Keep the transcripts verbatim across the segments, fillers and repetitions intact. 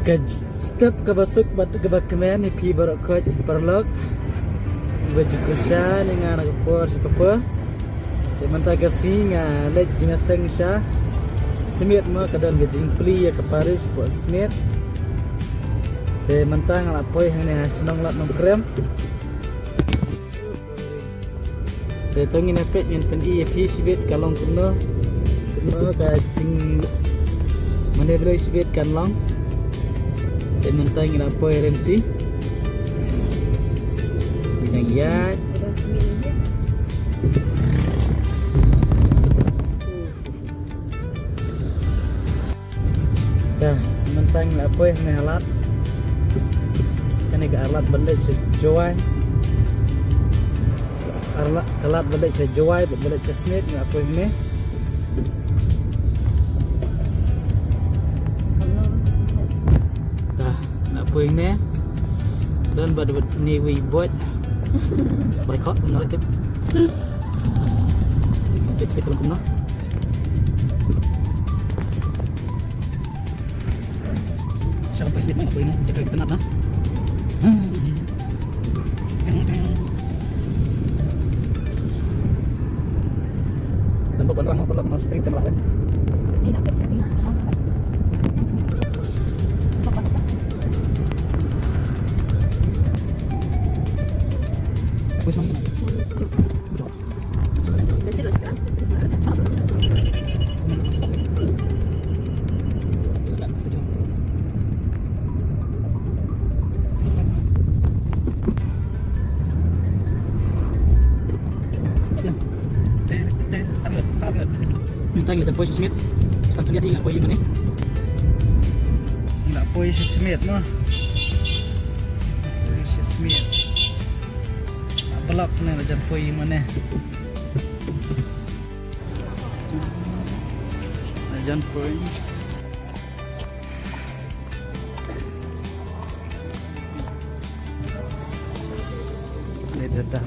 Ka step kaba suk bad kaba kmen ïa phi baroh khoit paralok. Ba ju kyrshan ïa nga na ka por sha ka por. Te mynta ka sngi nga leit jingïaseng sha Smit mo, ka don ka jingplie ïa ka parish hapoh Smit. Te mynta nga la poi hangne ha shnong Lad Nongkrem. Te to ngin ïa peit, ngin pyni ïa phi shibit ka long kumno. Kumno ka jingmane Blei shibit kan long. Te mynta ngi la poi ryntih. Ngi dang ïaid. Te mynta ngi la poi hangne ha lad. Kane ka arlad ban leit sha Jowai. Arlad, ka lad ban leit sha Jowai bad ban leit sha Smit ngi la poi hangne. Te ngi la poi hangne. Don bad bad ni wi boit. Bai khot ngi la tip. Tip sikit ka long kumno. Siapa pes bit mana poi na, jaga kita nat na. Nampak orang apa nak street sama lah. Ini nak pes ni. Aku sama. Mynta ngi la jan poi sha Smit. Sa shu liat ngi la poi ïa mane. Ngi la poi sha Smit mo. Poi sha Smit. Block ne la jan poi ïa mane. La jan poi. Ni dadah.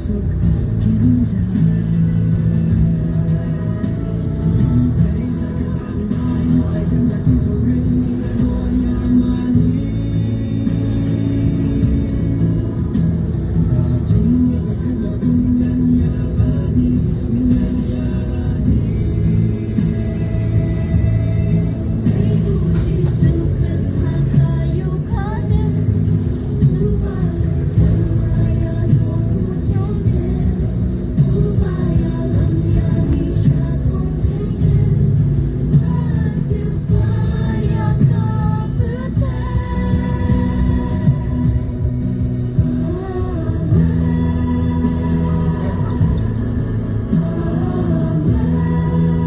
suk